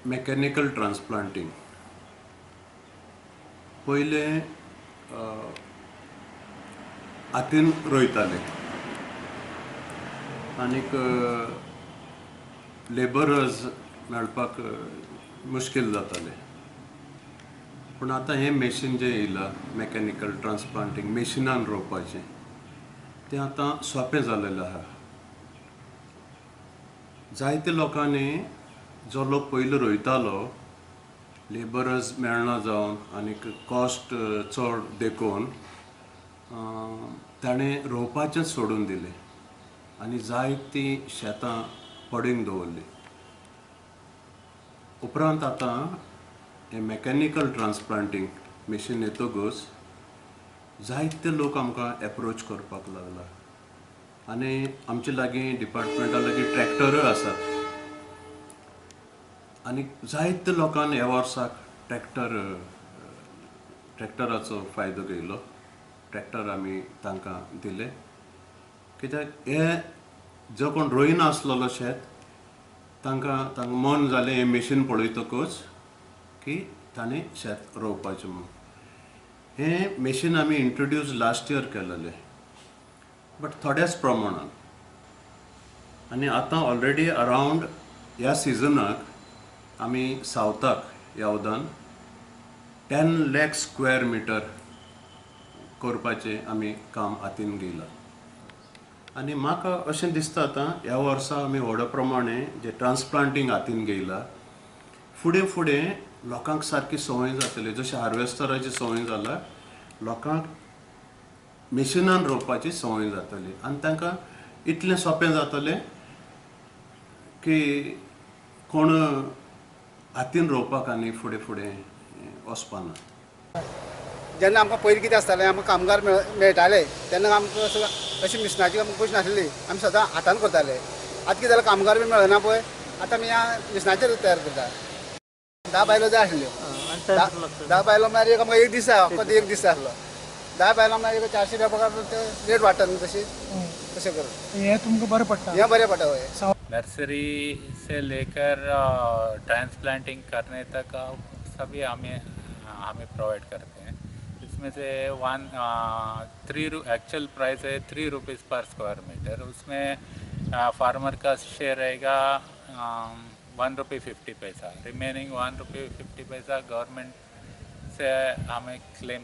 Mechanical ट्रान्सप्लांटींग पयलें हातीन रोयताले आनीक लेबरर्स मेळपाक मुश्कील जाताले. पूण आतां हें मॅशीन जें येयलां मेकॅनिकल ट्रान्सप्लांटींग मॅशिनान रोवपाचें तें आतां सोंपें जालेलें आहा. जायते लोकांनी जो लोक पयलीं रोयतालो लेबरर्स मेळना जावन आनीक कॉस्ट चड देखून ताणें रोवपाचें सोडून दिलें आनी जायतीं शेतां पडींग दवरलीं. उपरांत आतां हें मेकॅनिकल ट्रान्सप्लांटींग मॅशीन येतकूच जायते लोक आमकां एप्रोच करपाक लागला आनी आमचे लागीं डिपार्टमेंटा लागीं ट्रॅक्टरूय आसात आनी जायते लोकांनी ह्या वर्साक ट्रॅक्टराचो फायदो घेयलो. ट्रॅक्टर आमी तांकां दिले कित्याक हे जो कोण रोयनासलेलो शेत तांकां तांकां मन जालें हें मॅशीन पळयतकूच की ताणें शेत रोवपाचें म्हूण. हें मॅशीन आमी इंट्रोड्यूस लास्ट इयर केलेलें बट थोड्याच प्रमाणान आनी आतां ऑलरेडी अरावंड ह्या सिजनाक आमी सावथाक ह्या वदान 10 लाख स्क्वेअर मिटर करपाचें आमी काम हातीन घेयलां. आनी म्हाका अशें दिसता आतां ह्या वर्सा आमी व्हडा प्रमाणे जे ट्रान्सप्लांटींग हातीन घेयलां फुडें फुडें लोकांक सारकी संवय जातली. जशें हार्वेस्टराची संवय जाला लोकांक मॅशिनान रोवपाची संवय जातली आनी तांकां इतलें सोंपें जातलें की कोण हातीन रोवपाक आनी फुडें फुडें वचपाना. जेन्ना आमकां पयलीं कितें आसतालें आमकां कामगार मेळटाले तेन्ना आमकां अशी मिशनाची आमकां गोश्ट नासली, आमी सदां हातान करताले. आतां कितें जालें कामगार बी मेळना पळय, आतां आमी ह्या मिशनाचेर तयार करता. 10 बायलो जाय आसल्यो, 10 बायलो म्हळ्यार एक आमकां एक दीस जाय, फकत एक दीस जाय आसलो. 10 बायलां म्हळ्यार एक 400 रुपया पगार रेट वाडटा न्हू तशी तशें करून हें तुमकां बरें पडटा, हें बरें पडटा. हय, नर्सरी से लेकर ट्रांसप्लांटिंग करने तक सभी हमें हमें प्रोवाइड करते हैं. इसमें से 1 एक्चुअल प्राइस है 3 रुपीज़ पर स्क्वायर मीटर. उसमें फार्मर का शेयर रहेगा 1 रुपये 50 पैसा, रिमेनिंग 1 रुपये 50 पैसा गवर्नमेंट से हमें क्लेम